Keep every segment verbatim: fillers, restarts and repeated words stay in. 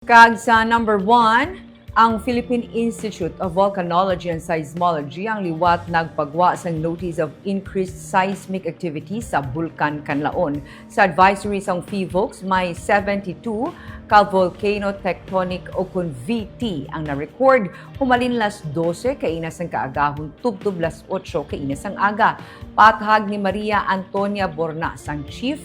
Kag sa number one, ang Philippine Institute of Volcanology and Seismology ang liwat nagpagwa sang notice of increased seismic activity sa Bulkan Kanlaon. Sa advisory sang PHIVOLCS, may seventy-two ka volcano tectonic o kon V T ang na-record humalin las dose kaina sang kaagahon tubtob las otso kaina sang aga. Pathag ni Maria Antonia Bornas, ang chief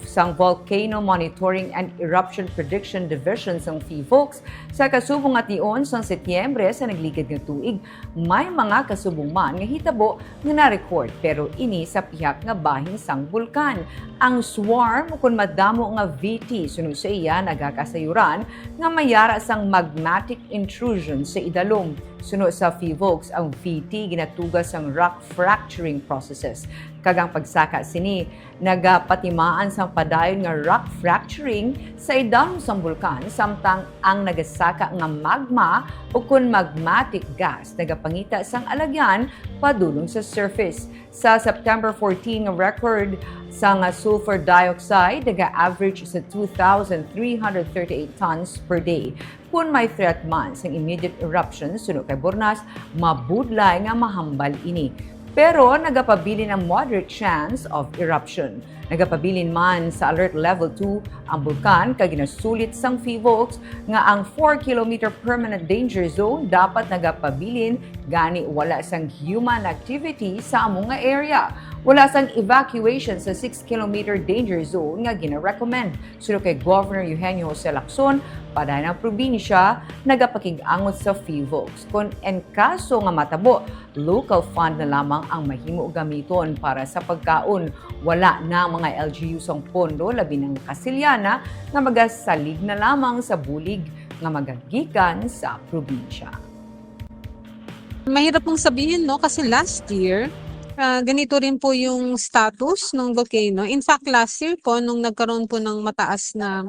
sang Volcano Monitoring and Eruption Prediction Division sang PHIVOLCS, sa kasubong nga tion sang Setyembre sa nagligad nga tuig, may mga kasubong man nga hitabo nga na-record, pero ini sa pihak nga bahin sang bulkan. Ang swarm, kon madamo nga V T, suno sa iya, nagakasayuran nga may ara sang magmatic intrusion sa idalom. Suno sa PHIVOLCS, ang V T ginatuga sang rock fracturing processes, kag ang pagsaka sini nagapatimaan sang padayon nga rock fracturing sa idalom sang bulkan, samtang ang nagasaka nga magma, o kon magmatic gas, nagapangita sang alagyan padulong sa surface. Sa September fourteen nga record sang sulfur dioxide, naga-average sa two thousand three hundred thirty-eight tons per day. Kon may threat man sang immediate eruption, suno kay Bornas, mabudlay nga mahambal ini. Pero nagapabilin ang moderate chance of eruption. Nagapabilin man sa Alert Level two ang bulkan, kag ginasulit sang PHIVOLCS nga ang four kilometer permanent danger zone dapat nagapabilin, gani wala sang human activity sa amo nga area. Wala sang evacuation sa six kilometer danger zone nga gina-recommend. Suno kay Governor Eugenio Jose Lacson, padayon ang probinsya nagapakig-angot sa PHIVOLCS. Kon en kaso nga matabo, local fund na lamang ang mahimo gamiton para sa pagkaon. Wala na ang mga L G U sang pondo, labi na nga Kasiliana, nga magasalig na lamang sa bulig nga magagikan sa probinsya. Mahirap pong sabihin, no? Kasi last year, ah, ganito rin po yung status ng volcano. In fact, last year po, nung nagkaroon po ng mataas na,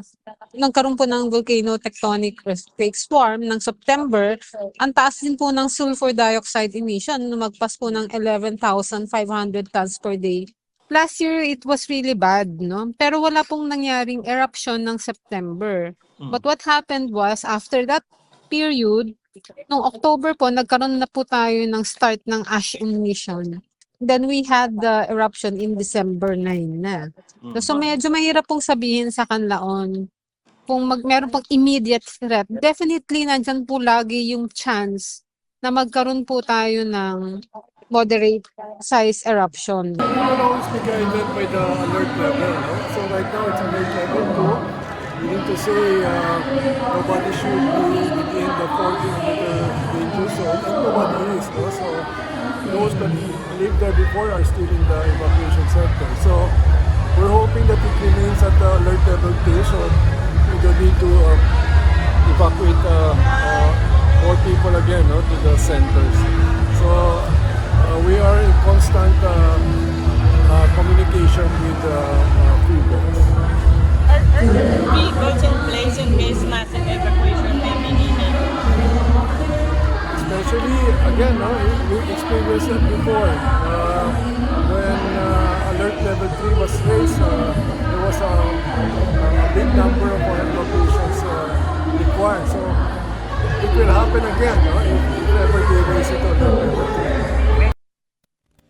nagkaroon po ng volcano tectonic earthquake swarm ng September, ang taas din po ng sulfur dioxide emission, lumagpas po ng eleven thousand five hundred tons per day. Last year, it was really bad, no? Pero wala pong nangyaring eruption ng September. Mm. But what happened was, after that period, nung October po, nagkaroon na po tayo ng start ng ash emission. Then we had the eruption in December nine na. So, so Mm. medyo mahirap pong sabihin sa Kanlaon kung mag-, meron pong immediate threat. Definitely, nandyan po lagi yung chance na magkaroon po tayo ng moderate size eruption. We will always be guided by the alert level, no? So right now, it's alert level two. Meaning to say, uh, nobody should be within the four kilometer danger zone, and nobody is, no? So those that live there before are still in the evacuation center. So we're hoping that it remains at the alert level two, so we don't need to, uh, evacuate, uh, uh, more people again, no, to the centers. So, uh, we are in constant, uh, uh, communication with, uh, uh, PHIVOLCS. Are, are there vehicles in place in case massive evacuation may be needed? Especially, again, no, we experienced it before. Uh,